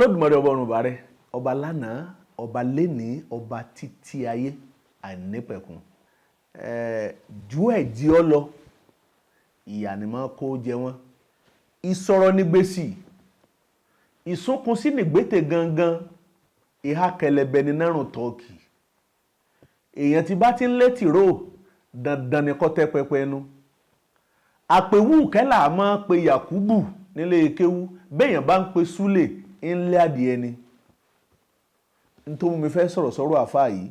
Olódùmarè ọba ọ̀run bàárẹ̀, ọba lánàá, ọba lénìí, ọba títí ayé àìnípẹ̀kun. Ju ẹ̀ jí ọ lọ, ìyà ni máa kó jẹ wọ́n. Ìsọ̀rọ̀ ní gbèsì, ìsúnkun sí nìgbètè gangan, ìhà kẹlẹbẹ ní nárùn tọ́ọ̀kì. Èèyàn tí bá ti ń létí ró, dandan ni kó tẹ́ pẹpẹ nu. Àpèwù kẹ́là máa pe Yakubu nílé kéwú, béèyàn bá ń pe Súlè ńlẹ́ adìẹ ni. Nítorí mi fẹ́ sọ̀rọ̀ sọ́rọ̀ àfáà yìí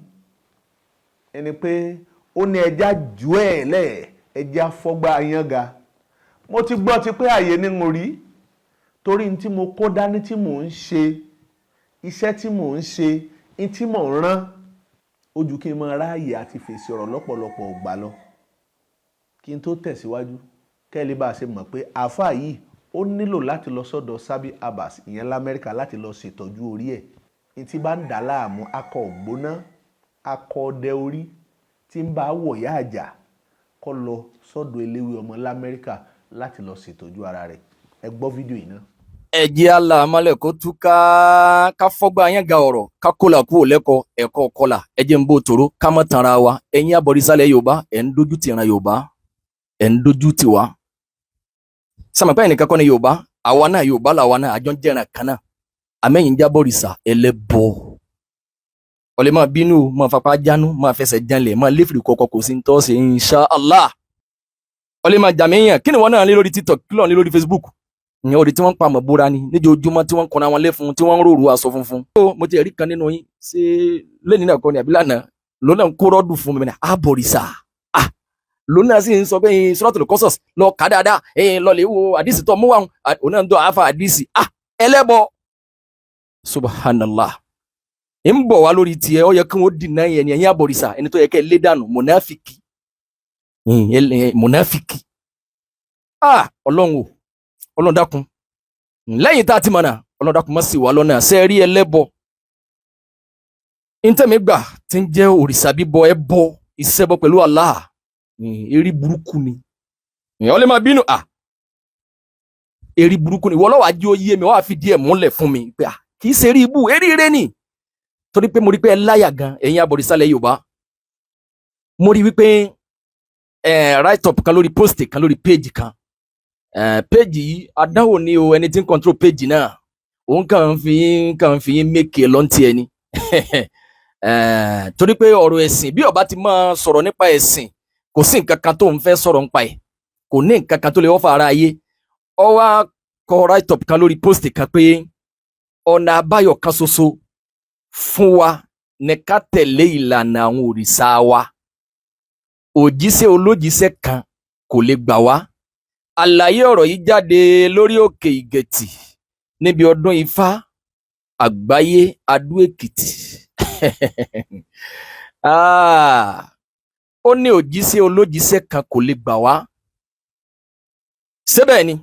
ẹni pé ó ní ẹja ju ẹ̀ lẹ̀, ẹja fọ́gbà yánga. Mo ti gbọ́ ti pé àyè ni mo rí, torí n tí mo kó dání tí mò ń ṣe, iṣẹ́ tí mò ń ṣe, n tí mò ń rán ojú kí n máa ráàyè àti fèsì ọ̀rọ̀ lọ́pọ̀lọpọ̀ ọgbà lọ. Kí n tó tẹ̀síwájú, kẹ́lẹ́ bá a ṣe mọ̀ pé àáfàá yìí ó nílò láti lọ sọ́dọ̀ Sabi Abbas, ìyẹn l'Amẹ́ríkà, láti lọ ṣètọ́jú orí ẹ̀. Ní tí bá ń dà láàmú, akọ ògbóná, akọ ọdẹ orí tí ń bá wọ̀yá àjà, kó lọ sọ́dọ̀ eléwé ọmọ l'Amẹ́ríkà láti lọ ṣètọ́jú ara rẹ̀. Ẹ gbọ́ fídíò yìí náà. Ẹ jẹ́ àlàmọ́lẹ̀ kó túká, ká fọ́gbà yẹn ga ọ̀rọ̀, ká kólà kúrò lẹ́kọ̀ọ́ ẹ̀kọ́ kọlà. Ẹ jẹ́ ń bó tòró ká mọ́ tanra wa. Ẹ̀yin abọ̀rìṣàlẹ̀ Yorùbá, ẹ̀ ń dojú ti ìran Yorùbá, ẹ̀ ń dojú ti wá. Sàmìpẹ́ ẹnìkan kọ́ ni Yorùbá, àwa náà Yorùbá làwa náà, àjọ ń jẹ́ràn kan náà. Àmẹ́yìn jábọ̀rìṣà ẹlẹ́bọ. Ọ̀lẹ́ máa bínú, máa fapá jánu, máa fẹsẹ̀ janlẹ̀, máa léfìrì kọ̀ọ̀kọ̀, kò sí ń tọ́ sí insha Allah. Ọ̀lẹ́ máa jàmíyàn. Kí ni wọ́n náà lé lórí TikTok? Kí ló ń lé lórí Facebook? Ìyẹn òde tí wọ́n ń pa àmọ̀ búra ni níjoojúmọ́, tí wọ́n ń kọra wọn lẹ́fun, tí wọ́n ń rorò aṣọ funfun. Ó mo ti rí kan nínú yín, ṣé lẹ́ni náà kọ́ ni àbí lánàá lónà ń kó rọ́ọ̀dù fún mi ní àbọ̀rìṣà. Ah, lónà sì ń sọ pé Suratul Qasas lọ kà dáadáa, lọ lè wo àdìsí tó mú wa, òun náà ń dọ̀ àáfà àdìsí. Ah, ẹlẹ́bọ, subhanallah, ń bọ̀ wá lórí tiẹ̀. Ó yẹ kí wọ́n dìnnà yẹn ni. Ẹ̀yin àbọ̀rìṣà, ẹni tó yẹ kẹ́ ẹ lé dànù, mọ̀náfìkì, mọ̀náfìkì. Ah, Ọlọ́run o, Ọlọ́run dákun, lẹ́yìn tá a ti mọ̀nà, Ọlọ́run dákun má ṣì wá lọ́nà. Ṣe rí ẹlẹ́bọ ntẹ́mi gbà tí ń jẹ́ òrìṣà bíbọ, ẹbọ, ìṣẹ́bọ pẹ̀lú Allah, eré burúkú ni. Ó lè máa bínú. À, eré burúkú ni. Ìwọ lọ́wọ́ ajé ó yé mi, wọ́n á fi díẹ̀ múlẹ̀ fún mi pé à kì í ṣe eré ibú, eré ire ni. Torí pé mo rí pé ẹ láyà gan, ẹ̀yin abọ̀rìṣàlẹ̀ Yorùbá. Mo rí wípé write up kan lórí post kan lórí page kan. Page yìí, àdánwò ni o. Ẹni tí ń control page náà, òun kàn fi yín make lọ́ntì ẹni, torí pé ọ̀rọ̀ ẹ̀sìn, bí ó bá ti máa sọ̀rọ̀ nípa ẹ̀sìn, kò sí nǹkan kan tó ń fẹ́ sọ̀rọ̀ nípa ẹ̀, kò ní nǹkan kan tó lè wọ́fà ara ayé. Ó wá kọ write up kan lórí post kan pé ọ̀nà àbáyọ kan ṣoṣo fún wa ní ká tẹ̀lé ìlànà àwọn òrìṣà wa, òjíṣẹ́ olójíṣẹ́ kan kò lè gbà wá. Àlàyé ọ̀rọ̀ yìí jáde lórí òkè Ìgẹ̀tì níbi ọdún Ifá Àgbáyé Adó Èkìtì. Ah, ó ní òjíṣẹ́ olójíṣẹ́ kan kò lè gbà wá. Síbẹ̀ ni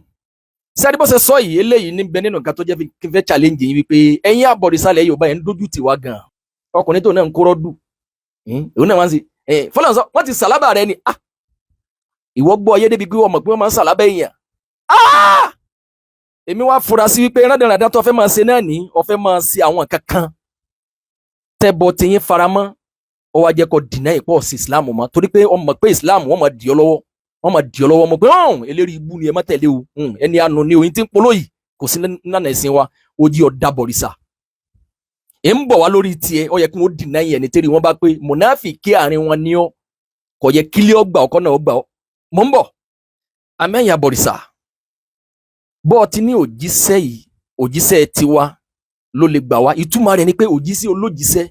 sẹ́ni bó ṣe sọ yìí, eléyìí níbẹ̀ nínú nǹkan tó jẹ́ kí n fẹ́ challenge yín wípé ẹ̀yin àbọ̀rìṣàlẹ̀ Yorùbá yẹn ń dójú tì wá gan. Ọkùnrin tó náà ń kóró dù, òun náà wá ń ṣe fọlọ́n sọ wọ́n ti sàlábà rẹ ni. Ah, ìwọ gbọ́ ọyé débi pé wọ́n mọ̀ pé wọ́n máa ń sàlábà èèyàn. Ah, èmi wá fura sí wípé rádàràdà tó fẹ́ máa ṣe náà ní ó fẹ́ máa ṣe àwọn kankan tẹ́bọ̀ tiyín faramọ́. Ó wá jẹ́ kó dìnnà ìpọ̀ sí Islam mọ́, torí pé wọ́n mọ̀ pé Islam, wọ́n máa dì ọ́ lọ́wọ́, wọ́n máa dì ọ́ lọ́wọ́ mọ̀ pé ọ̀hún eléri ibú ni, ẹ má tẹ̀lé o, ẹni àánú ni oyin tí ń polo yìí, kò sí nánà ẹ̀sìn wa. Ó jí ọ dábọ̀rìṣà ẹ̀ ń bọ̀ wá lórí tiẹ̀. Ó yẹ kí wọ́n dìnnà yẹn ní tẹ́lẹ̀ wọ́n bá pé mùnáfìkí àárín wọn ní ọ́, kò yẹ kílé ọgbà ọkọ náà ọgbà ọ. Mọ̀ ń bọ̀ amẹ́yìn àbọ̀rìṣà. Bọ́ ọ ti ní òjíṣẹ́ yìí, òjíṣẹ́ tiwa ló lè gbà wá, ìtumọ̀ rẹ̀ ni pé òjíṣẹ́ olójíṣẹ́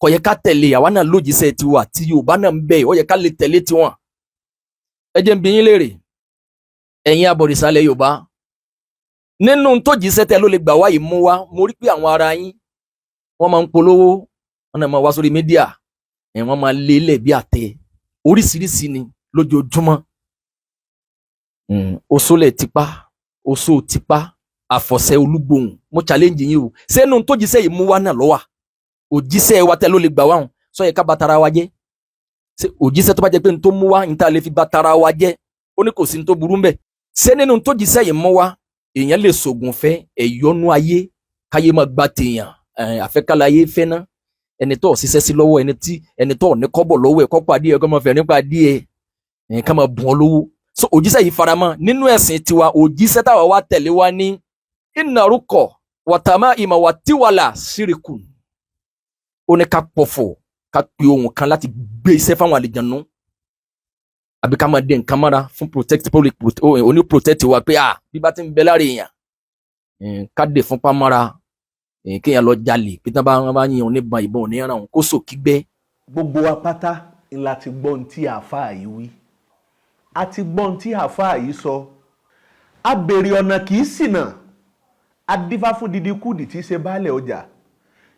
kò yẹ ká tẹ̀lé. Àwa náà lójíṣẹ́ tiwa tí Yorùbá náà ń bẹ, ó yẹ ká lè tẹ̀lé tiwọn. Ẹ jẹ́ n bi yín léèrè, ẹ̀yin abọ̀rìṣà ilẹ̀ Yorùbá, nínú tó jíṣẹ́ tẹ́ ló lè gbà wá yìí mú wá, mo rí pé àwọn ara yín, wọ́n máa ń polówó, wọ́n náà máa wá sórí media ẹ̀, wọ́n máa lé lẹ̀ bí àtẹ oríṣiríṣi ni lójoojúmọ́. Oṣólẹ̀ tipa, oṣó tipa, àfọ̀ṣẹ olúgbòhùn. Mo challenge yín o, sẹ́nu tó jíṣẹ́ yìí mú wá náà lọ́wà? Òjíṣẹ́ wa tẹ́ ló lè gbà wá hàn, sọ yẹ ká bà tara wa jẹ́? Ṣé òjíṣẹ́ tó bá jẹ́ pé n tó mú wá n ta lè fi bà tara wa jẹ́, ó ní kò sí n tó burú mbẹ̀? Ṣé nínú tó jíṣẹ́ yìí mú wá, èèyàn lè ṣògùn fẹ́ ẹ̀yọ́nú ayé? Káyé máa gba tèèyàn, àfẹ́kálàyé fẹ́ ná. Ẹni tó ṣiṣẹ́ sí lọ́wọ́, ẹni tí ẹni tó ní kọ́bọ̀ lọ́wọ́ ẹ̀ kọ́ pàdé ẹ̀, kọ́ máa fẹ̀rín pàdé ẹ̀, ká máa bùn ọ́ lówó. So òjíṣẹ́ yìí faramọ́ nínú ẹ̀sìn tiwa. Òjíṣẹ́ táwa wá tẹ̀lé wa ní ìnàrúkọ wàtàmá ìmọ̀ wàtíwàlà sírìkù. Ó ní ká pọ̀fọ̀, ká pe ohun kan láti gbé iṣẹ́ fáwọn àlejànú, àbí ká máa dé nǹkan mọ́ra fún protect public, oní protect wa pé ah, bí bá ti ń bẹ lára èèyàn, ká dè fúnpá mọ́ra, kéèyàn lọ jalè pé tí wọ́n bá yìn òun níbọn, ìbọn ò ní ràn òun kó sòkígbẹ́. Gbogbo wa pátá ni la ti gbọ́ ohun tí àáfàá yìí wí, a ti gbọ́ ohun tí àáfàá yìí sọ. A béèrè ọ̀nà kì í ṣìnà, a dífá fún didi kúdì tí í ṣe baálẹ̀ ọjà.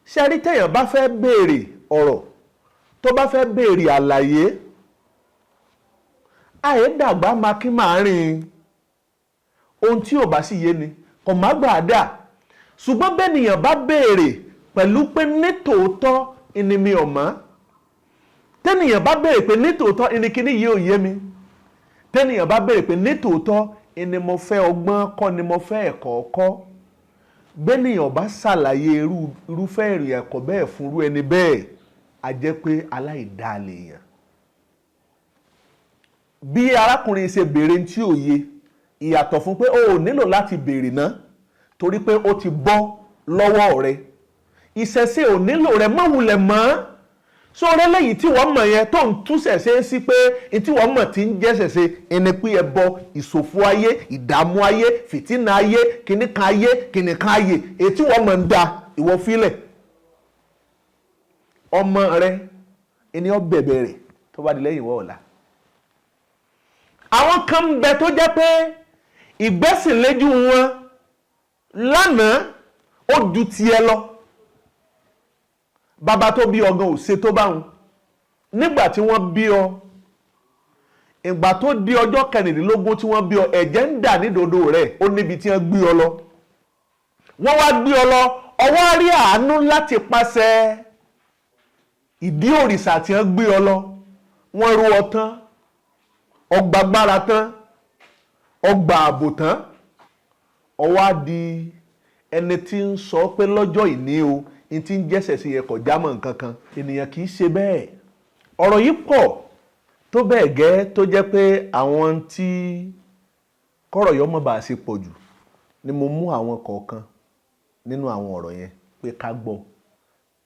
Ṣe rí, téèyàn bá fẹ́ béèrè ọ̀rọ̀, tó bá fẹ́ béèrè àlàyé, àìdàgbà máa kí máa rìn. Ohun tí ò bá sì yé ni kò má gbà á dà. Ṣùgbọ́n bẹ́nìyàn bá béèrè pẹ̀lú pé nítòótọ́ ìní mi ò mọ̀, tẹ́nìyàn bá béèrè pé nítòótọ́ ìní kíní yìí ò yé mi, tẹ́nìyàn bá béèrè pé nítòótọ́ ìní mo fẹ́ ọgbọ́n kọ́ ni mo fẹ́ ẹ̀kọ́ kọ́, bẹ́nìyàn bá ṣàlàyé irúfẹ́ ìrìn ẹ̀kọ́ bẹ́ẹ̀ fún irú ẹni bẹ́ẹ̀, a jẹ́ pé aláìdáa lèèyàn. Bí arákùnrin ṣe béèrè tí ò yé, ìyàtọ̀ fún pé o ò nílò láti béèrè ná, torí pé ó ti bọ́ lọ́wọ́ rẹ. Ìṣẹ̀ṣe ò nílò rẹ mọ́ wulẹ̀ mọ́. Sórí eléyìí tí wọ́n mọ̀ yẹn tó ń tú ṣẹ̀ṣe sí pé tí wọ́n mọ̀ tí ń jẹ́ ṣẹ̀ṣe ẹni pé ẹbọ, ìṣòfò ayé, ìdààmú ayé, fìtínà ayé, kìnnìkan ayé, kìnnìkan ayé, èyí tí wọ́n mọ̀ ń da ìwọ fílẹ̀. Ọmọ rẹ ẹni ọ bẹ̀bẹ̀ rẹ̀ tó bá di lẹ́yìn ìwọ ọ̀la. Àwọn kan ń bẹ tó jẹ́ pé ìgbẹ́sìnléjú wọn lánàá ó ju tiẹ̀ lọ. Bàbá tó bí ọgàn ò ṣe tó bá wọn nígbà tí wọ́n bí ọ. Ìgbà tó di ọjọ́ 16 tí wọ́n bí ọ, ẹ̀jẹ̀ ń dà nídòdó rẹ̀, ó níbi tí wọ́n gbé ọ lọ. Wọ́n wá gbé ọ lọ, ọwọ́ rí àánú láti pàṣẹ ìdí òrìṣà tí wọ́n gbé ọ lọ. Wọ́n rú ọ tán, ọgbàgbára tán, ọgbà ààbò tán, ọwọ́ á di ẹni tí ń sọ pé lọ́jọ́ ìní o n ti ń jẹ́sẹ̀ sí yẹn kò jámọ́ nǹkan kan. Ènìyàn kì í ṣe bẹ́ẹ̀. Ọ̀rọ̀ yìí pọ̀ tó bẹ́ẹ̀ gẹ́ tó jẹ́ pé àwọn tí kọ́rọ̀ yọ mọ́ bá a ṣe pọ̀ jù ni mo mú àwọn kọ̀ọ̀kan nínú àwọn ọ̀rọ̀ yẹn pé ká gbọ́.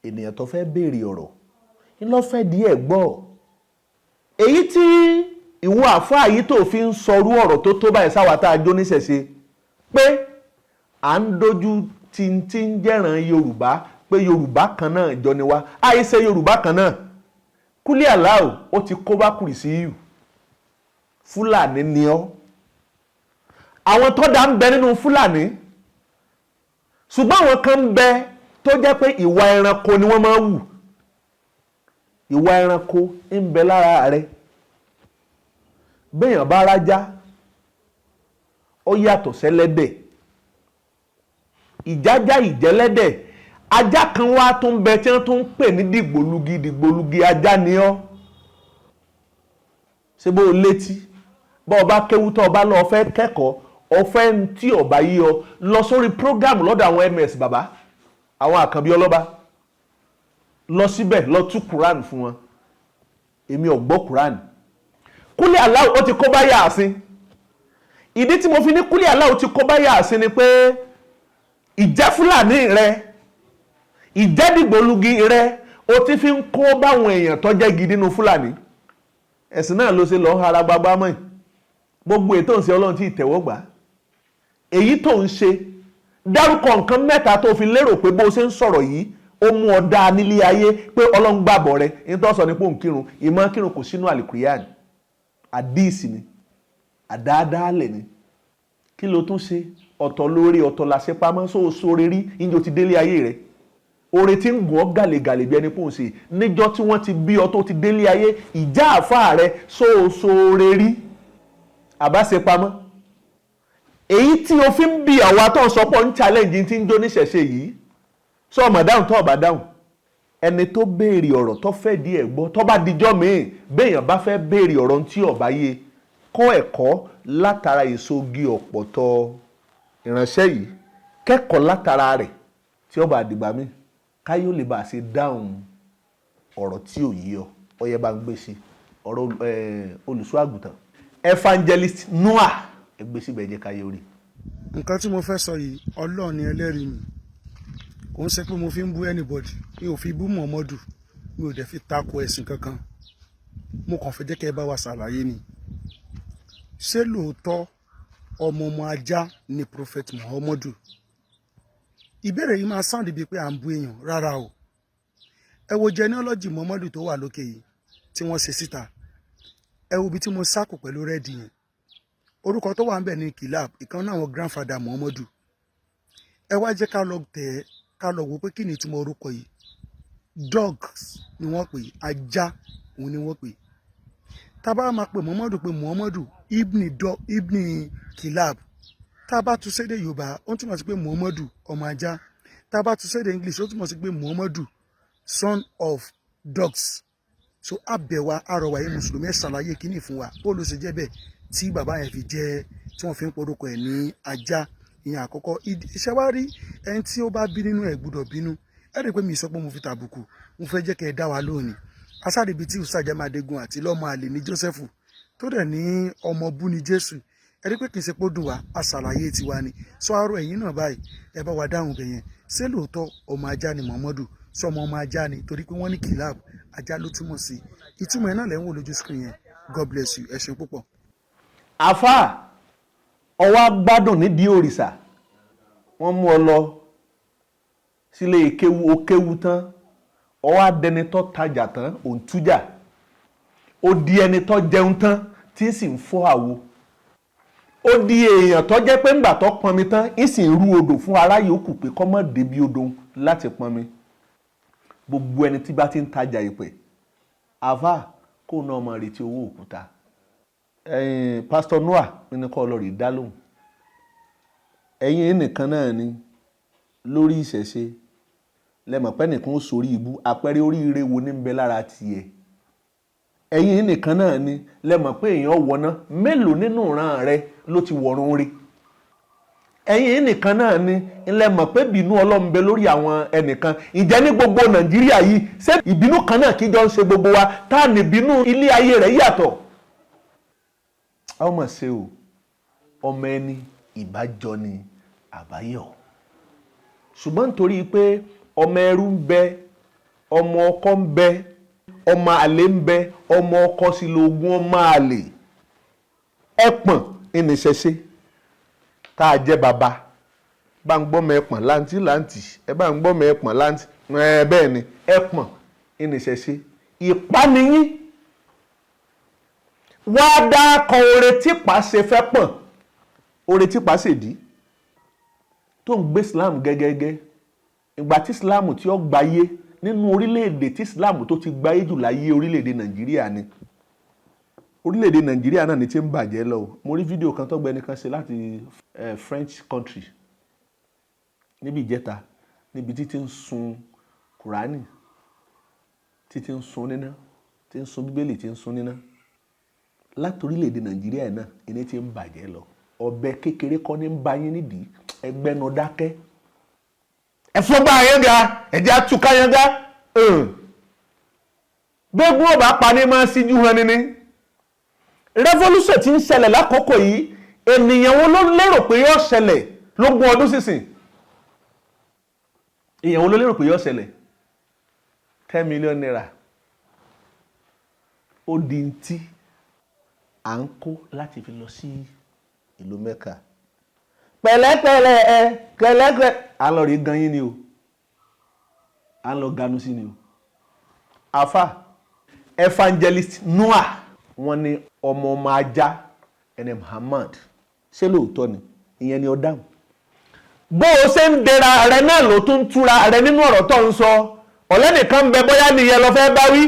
Ènìyàn tó fẹ́ béèrè ọ̀rọ̀ ńlọ́fẹ́ díẹ̀ gbọ́. Èyí tí ìwọ àfáà yìí tó fi ń sọrú ọ̀rọ̀ tó tó báyìí sáwà tá a jó níṣẹ̀ṣe pé à ń dojú tí tí ń jẹ́ràn Yorùbá, pé Yorùbá kan náà jọ ni wá, àìṣe Yorùbá kan náà. Kúlẹ̀ aláò ó ti kó bá kùrì sí yù. Fúlàní ni ọ́. Àwọn tó dá ń bẹ nínú Fúlàní, ṣùgbọ́n àwọn kan ń bẹ tó jẹ́ pé ìwà ẹranko ni wọ́n máa ń wù. Ìwà ẹranko ń bẹ lára rẹ. Béèyàn bá rájá, ó yàtọ̀ sẹ́lẹ́dẹ̀. Ìjájá ìjẹ́lẹ́dẹ̀, ajá kan wá tó ń bẹ tí wọ́n tó ń pè ní dìgbòlugi. Dìgbòlugi ajá ni ọ́. Ṣé bó o létí bó o bá kéwú, tó o bá lọ fẹ́ kẹ́kọ̀ọ́ ọ̀fẹ́ ń tí ọ̀bá yí ọ lọ sórí program lọ́dọ̀ àwọn MS bàbá, àwọn àkànbí ọlọ́ba, lọ síbẹ̀ lọ tú Quran fún wọn. Èmi ò gbọ́ Quran. Kúlẹ̀ aláwọ̀ ó ti kó bá yà á sí. Ìdí tí mo fi ní kúlẹ̀ aláwọ̀ ti kó bá yà á sí ni pé ìjẹ́ Fúlàní rẹ, ìjẹ́dìgbòlugi rẹ, o ti fi ń kó báwọn èèyàn tó jẹ́ gidi nínú Fúlàní. Ẹ̀sìn náà ló ṣe lọ́ọ́ hara gbagba mọ́ ẹ̀. Gbogbo ètò ìṣe Ọlọ́run tí ìtẹ̀wọ́gbà èyí tó ń ṣe, dárúkọ nǹkan mẹ́ta tó fi lérò pé bó ṣe ń sọ̀rọ̀ yìí ó mú ọ dáa nílé ayé, pé Ọlọ́run gbàbọ̀ rẹ. Ní tó sọ ní pé òun kírun, ìmọ̀ kírun kò sínú àlìkùránì, àdíìsì ni, àdáadáalẹ̀ ni. Kí ló tún ṣe? Ọ̀tọ̀ lórí ọ̀tọ̀ làṣẹ pamọ́ sóò sóore rí níjó ti délé ayé rẹ̀. Oore tí ń gùn ọ́ gàlégàlé bí ẹni pò ń ṣe níjọ́ tí wọ́n ti bí ọ tó ti délé ayé, ìjà àfáà rẹ sóòsóore rí àbáṣe pamọ́. Èyí tí o fi ń bi àwa tó ń sọ pọ̀ ń challenge tí ń jó níṣẹ̀ṣe yìí, sọ ọmọ dáhùn tó ọba dáhùn. Ẹni tó béèrè ọ̀rọ̀ tó fẹ́ di ẹ̀ gbọ́, tó bá dijọ́ míì béèyàn bá fẹ́ béèrè ọ̀rọ̀ tí ọba yé, kọ́ ẹ̀kọ́ látara èso igi ọ̀pọ̀tọ́ ìránṣẹ́ yìí, kẹ́kọ̀ọ́ látara rẹ̀. Tí ó bá dìgbà mi káyọ̀ lè bá a ṣe dáhùn ọ̀rọ̀ tí ò yí ọ, ọyẹ bá ń gbé sí ọ̀rọ̀ olùṣọ́ àgùntàn Evangelist Noah, ẹ gbé síbẹ̀, jẹ́ káyọ̀ rí. Nǹkan tí mo fẹ́ sọ yìí, Ọlọ́run ni ẹlẹ́rìí mi, kò ń ṣe pé mo fi ń bú anybody. Mi ò fi bú Muhammadu, mi ò dẹ̀ fi tako ẹ̀sìn kankan. Mo kàn fẹ́ jẹ́ kẹ́ ẹ bá wa ṣàlàyé ni. Ṣé lóòótọ́ ọmọ ọmọ ajá ni Prophet Muhammadu? Ìbéèrè yìí máa sound bíi pé à ń bú èèyàn. Rárá o. Ẹ wo genealogy Muhammadu tó wà lókè yìí tí wọ́n ṣe síta. Ẹ wo ibi tí mo sákò pẹ̀lú red yẹn. Orúkọ tó wà ń bẹ̀ ní Kilab, ìkan náà àwọn grandfather Muhammadu. Ẹ wá jẹ́ ká lọ tẹ̀ ẹ́, ká lọ wò pé kí ni ìtumọ̀ orúkọ yìí. Dogs ni wọ́n pè, ajá òun ni wọ́n pè. Tá a bá máa pè Muhammadu pé Muhammadu ibni do ibni Kilab, tá a bá tún sédè Yorùbá, ó túmọ̀ sí pé Muhammadu ọmọ ajá. Tá a bá tún sédè English, ó túmọ̀ sí pé Muhammadu son of dogs. So abẹ́wa arọwà yìí, mùsùlùmí, ẹ̀ ṣàlàyé kíní fún wa, bó ló ṣe jẹ́ bẹ́ẹ̀ tí bàbá yẹn fi jẹ́ tí wọ́n fi ń porúkọ ẹ̀ ní ajá? Ìyẹn àkọ́kọ́. Iṣẹ́ wa rí ẹni tí ó bá bí nínú ẹ̀ gbọ́dọ̀ bínú. Ẹ rí i pé mi sọ pé mo fi tàbùkù, mo fẹ́ jẹ́ kẹ́ ẹ dá wa lónìí. Asáde ibi tí Ustaz Madegun àti lọ́mọ àlè ní Joseph tó dẹ̀ ní ọmọ bú ní Jésù. Ẹ rí i pé kì í ṣe pé ó dùn wá, a ṣàlàyé tiwa ni. Sọ àárọ̀ ẹ̀yìn náà báyìí, ẹ bá wa dáhùn bẹ̀yẹn. Ṣé lóòótọ́ ọmọ ajá ni Muhammadu? Sọmọ ọmọ ajá ni? Torí pé wọ́n ní Kilab, ajá ló túmọ̀ sí. Ìtumọ̀ ẹ̀ náà lẹ́ ń wò lójú screen yẹn. God bless you. Ẹ ṣeun púpọ̀. Àfáà, ọwọ́ agbádùn nídìí òrìṣà, wọ́n mú ọ lọ sílé ìkéwu, ó kéwu tán, ọwọ́ adẹni tó tajà tán, òun tújà, ó di ẹni tó jẹun tán tí sì ń fọ́ àwo, ó di èèyàn tó jẹ́ pé ńgbà tó pọnmi tán ń sì ń rú odò fún ará yòókù pé kó má débi odò láti pọnmi. Gbogbo ẹni tí bá ti ń tajà ìpè, àfáà, kó náà máa retí owó òkúta. Ẹ̀yin Pásítọ̀ Noah ní kọ́ lọ rí dá lóhùn. Ẹ̀yin nìkan náà ni lórí ìṣẹ̀ṣe lẹ́mọ̀ pé nìkan ó sórí ibú. Àpẹẹrẹ oríire wo ní ń bẹ lára tiẹ̀? Ẹ̀yin nìkan náà ni lẹ́mọ̀ pé èèyàn wọná. Mélòó nínú ìran rẹ ló ti wọ̀run rí? Ẹ̀yin nìkan náà ni lẹ́mọ̀ pé ìbínú Ọlọ́run bẹ lórí àwọn ẹnìkan. Ìjẹ́ ní gbogbo Nàìjíríà yìí, ṣé ìbínú kan náà kíjọ ń ṣe gbogbo wa tá à ní ìbínú ilé ayé rẹ̀ yàtọ̀? A ó mọ̀ ṣe o. Ọmọ ẹni ìbájọ ni àbáyọ, ṣùgbọ́n nítorí pé ọmọ ẹrú ń bẹ, ọmọ ọkọ ń bẹ, ọmọ àlè ń bẹ, ọmọ ọkọ sí lóògùn ọmọ àlè. Ẹpọ̀n ìníṣẹ́ṣe tá a jẹ́ bàbá bá ń gbọ́mọ ẹpọ̀n láǹtí láǹtí, ẹ bá ń gbọ́mọ ẹpọ̀n láǹtí ẹ. Bẹ́ẹ̀ ni, ẹpọ̀n ìníṣẹ́ṣe ìpániyín wá dákọ̀ oore tí pàṣẹ fẹ́ pọ̀n, oore tí pàṣẹ dì tó ń gbé Islam gẹ́gẹ́gẹ́. Ìgbà tí Islam tí ó gbáyé nínú orílẹ̀-èdè tí Islam tó ti gbáyé jù láyé, orílẹ̀-èdè Nàìjíríà ni. Orílẹ̀-èdè Nàìjíríà náà ni tí ń bàjẹ́ lọ o. Mo rí fídíò kan tọ́gbẹ́ni kan ṣe láti French country níbi ìjẹta, níbi tí ti ń sun Kùránì, tí ti ń sun níná, tí ń sun Bíbélì, tí ń sun níná. Láti orílẹ̀-èdè Nàìjíríà náà ìní tí ń bàjẹ́ lọ. Ọ̀bẹ kékeré kọ́ ní ń ba yín nídìí. Ẹgbẹ́nu dákẹ́, ẹ̀fọ́gbà yẹn ga, ẹ̀jẹ̀ àtúkà yẹn ga. Gbégún ọba pani máa ń síjú hàn níní. Revolution tí ń ṣẹlẹ̀ lákòókò yìí, ènìyàn wo ló lérò pé yóò ṣẹlẹ̀ lógún ọdún sísìn? Èèyàn wo ló lérò pé yóò ṣẹlẹ̀? ₦10 million ó di ntí à ń kó láti fi lọ sí ìlú Mẹ́kà. Pẹ̀lẹ́pẹ̀lẹ́ ẹ pẹ̀lẹ́pẹ̀lẹ́, à ń lọ rí gan yín ni o, à ń lọ ganu sí ni o. Afa Evangelist Noah, wọ́n ní ọmọ ọmọ ajá ẹni Muhammad, ṣé lóòótọ́ ni? Ìyẹn ni ó dáhùn. Bó o ṣe ń dẹra rẹ náà ló tún túra rẹ nínú ọ̀rọ̀ tó ń sọ. Ọ̀lẹ́nìkan ń bẹ, bóyá nìyẹn lọ fẹ́ bá wí.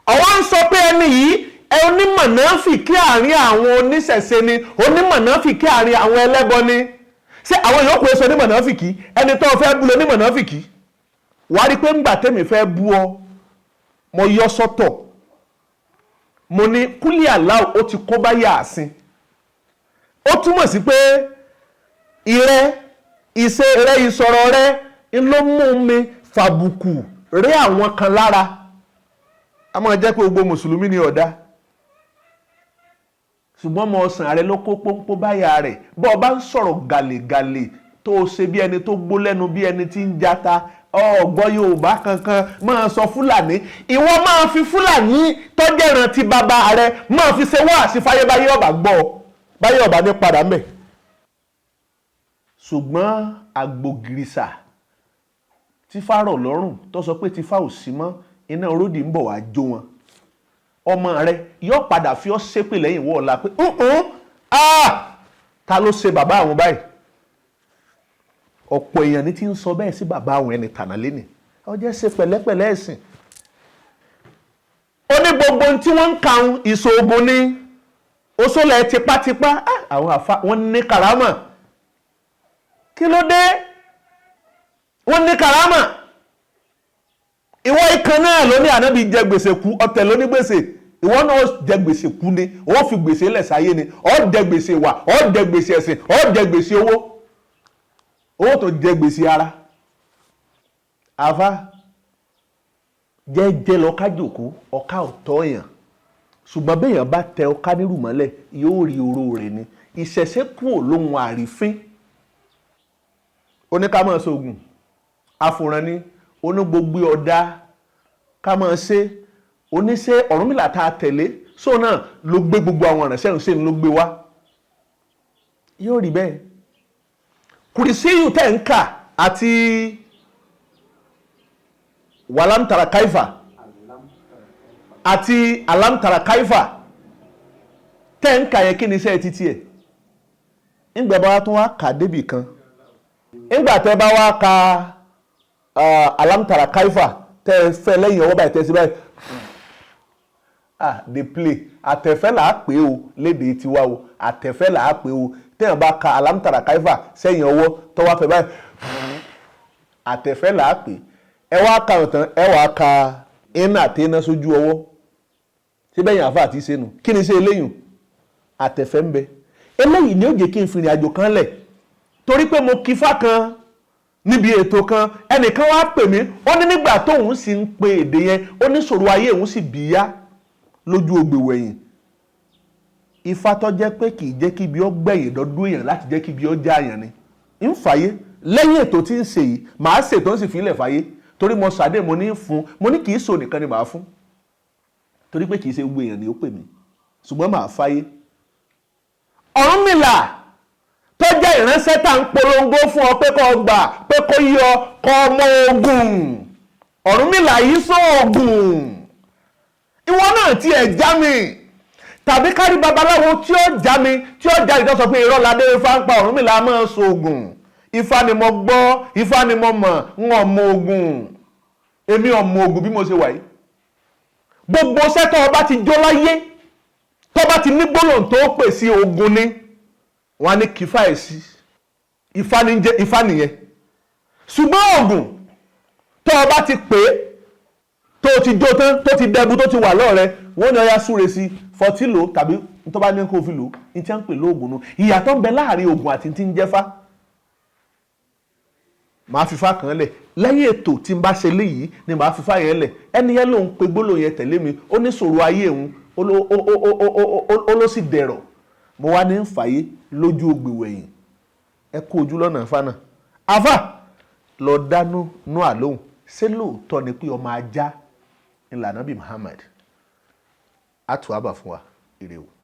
Ọ̀wọ́ ń sọ pé ẹni yìí ẹ onímọ̀nàfìkì àárín àwọn oníṣẹ̀ṣe ni, onímọ̀nàfìkì àárín àwọn ẹlẹ́bọ ni. Ṣé àwọn yòókù ẹ sọ onímọ̀nàfìkì? Ẹni tó fẹ́ bú lọ onímọ̀nàfìkì. Wàá rí i pé ńgbà tẹ́mi fẹ́ bú ọ, mo yọ sọ́tọ̀, mo ní kúlí aláwọ̀ ó ti kó bá yàásín. Ó túmọ̀ sí pé ìrẹ́ ìṣe rẹ, ìsọ̀rọ̀ rẹ. Ń ló mú mi fàbùkù rí àwọn kan lára. A máa jẹ́ pé gbogbo mùsùlùmí ni ọ̀dá, ṣùgbọ́n ọmọ ọ̀sán rẹ ló kó pọ́npọ́ báyà rẹ̀. Bọ́ ọ bá ń sọ̀rọ̀ gàlégàlé tó o ṣe bí ẹni tó gbó lẹ́nu, bí ẹni tí ń jata, ọ̀gbọ́ Yorùbá kankan máa sọ Fúlàní. Ìwọ máa fi Fúlàní tọ́jẹ̀ràn ti bàbá rẹ máa fi ṣe wáàsí fáyé, báyé ọ̀bà gbọ́ ọ, báyé ọ̀bà ní padà mẹ́. Ṣùgbọ́n àgbògìrìsà tí fárọ̀ lọ́rùn tó sọ pé tífá ò sí mọ́, iná oródì ń bọ̀ wá jó wọn. Ọmọ rẹ yóò padà fi ọ́ ṣépè lẹ́yìn wọ́ ọ̀la pé ta ló ṣe bàbá àwọn báyìí. Ọ̀pọ̀ èèyàn ní ti ń sọ bẹ́ẹ̀ sí bàbá àwọn ẹni tànà lẹ́nì. Ọjọ́ ṣe pẹ̀lẹ́pẹ̀lẹ́ ẹ̀sìn. Ó ní gbogbo ohun tí wọ́n ń kàún ìṣòògùn ní oṣoolẹ̀ tipátipá. Àwọn àfa wọ́n ní kàrámà. Kí ló dé? Wọ́n ní kàrámà. Ìwọ ikan náà ló ní ànábì jẹ gbèsè kú, ọ̀tẹ̀ ló ní gbèsè. Ìwọ náà jẹ gbèsè kú ni, ó fi gbèsè lẹ̀ sáyé ni, ó jẹ gbèsè wà, ó jẹ gbèsè ẹ̀sìn, ó jẹ gbèsè owó, owó tó jẹ gbèsè ara. Àfa jẹ́jẹ́ lọ kájòkó, ọ̀ká ọ̀tọ̀ èèyàn, ṣùgbọ́n béèyàn bá tẹ ọ̀ká nírù mọ́lẹ̀ yóò rí oró rẹ̀ ni. Ìṣẹ̀ṣẹ̀ kúò lóhun àrífín. Oníkàmọ́ sóògùn àfòrán ni, onígbogbo ọ̀dà ká máa ṣe oníṣẹ́. Ọ̀rúnmìlà tá a tẹ̀lé sóun náà ló gbé gbogbo àwọn ìránṣẹ́ ìṣe ló gbé wá, yóò rí bẹ́ẹ̀. Kùrìsíyù tẹ̀ ń kà àti wàlámtàrà káífà àti alámtàrà káífà tẹ̀ ń kà yẹn, kí ni iṣẹ́ títí ẹ̀? Ńgbà bá tún wá kà débì kan, ńgbà tẹ́ bá wá ka alámtàrà káífà tẹ́ ẹ fẹ́ lẹ́yìn ọwọ́ báyìí, tẹ́ ẹ sí báyìí, ah, dey play. Àtẹ̀fẹ́ là á pè o léde tiwa o, àtẹ̀fẹ́ là á pè o. Tẹ́yàn bá ka alámtàrà káífà sẹ́yìn ọwọ́ tó wá fẹ́ báyìí, àtẹ̀fẹ́ là á pè. Ẹ wá ka ọ̀tàn, ẹ wá ka iná àti iná sójú ọwọ́ síbẹ̀ yẹn, àfa àti sẹ́nu. Kí ni ṣe eléyìí? Àtẹ̀fẹ́ ń bẹ. Eléyìí ni ó jẹ́ kí n fi ìrìn àjò kan lẹ̀, torí pé mo kí fá kan níbi ètò kan. Ẹnìkan wá pè mí, ó ní nígbà tóun sì ń pe èdè yẹn, ó ní sọ̀rọ̀ ayé òun sì bíyá lójú ògbèwò ẹ̀yìn. Ifá tó jẹ́ pé kì í jẹ́ kí ibi ó gbẹ̀yìn dọ́dún èèyàn láti jẹ́ kí ibi ó já èèyàn ni ń fàyè. Lẹ́yìn ètò tí ń ṣe yìí, màá ṣètò ń sì fi ilẹ̀ fàyè, torí mo ṣàdé, mo ní fún, mo ní kì í so nìkan ni màá fún, torí pé kì í ṣe gbogbo èèyàn ni ó pè mí, ṣùgbọ́n màá fàyè. Ọ̀rúnmìlà tó jẹ́ ìránṣẹ́ tá ń polongo fún ọ pé kó gbà pé kó yọ kó ọmọ ogun, Ọ̀rúnmìlà yìí sóògùn. Ìwọ náà tí ẹ̀ já mi, tàbí kárí babaláwo tí ó já mi, tí ó já ìjọ sọ pé irọ́ ládé ifá ń pa, Ọ̀rúnmìlà máa sóògùn. Ifá ni mo gbọ́, ifá ni mo mọ̀, ń ọmọ ogun. Èmi ọmọ ogun bí mo ṣe wà yìí. Gbogbo sẹ́tọ̀ ọba ti jó láyé, tó bá ti ní gbólóhùn tó pè sí ogun ni wọ́n á ní kífà ẹ̀ sí. Ifá ní jẹ́ ifá nìyẹn. Ṣùgbọ́n oògùn tó o bá ti pè é, tó o ti jó tán, tó ti dẹbu, tó ti wà lọ́rẹ̀, wọ́n ní ọya súre sí fọtí lò tàbí tó bá ní kó fi lò ní tí wọ́n ń pè lóògùn nu. Ìyàtọ̀ ń bẹ láàrin oògùn àti tí ń jẹ́fá. Màá fífá kan lẹ̀ lẹ́yìn ètò tí n bá ṣe léyìí ni màá fífá yẹn lẹ̀. Ẹni yẹn lòun pe gbólóhùn yẹn tẹ̀lé mi, ó ní sọ̀rọ̀ ayé òun ó ló sì dẹ̀rọ̀. Mo wá ní fàyè lójú ògbèwẹ̀yìn. Ẹ kú ojú lọ́nà fánà. Àfà lọ dánú nú àlóhùn. Ṣé lóòótọ́ ni pé ọmọ ajá ńlá Nábì Muhammad? Àtúwábà fún wa. Ire o.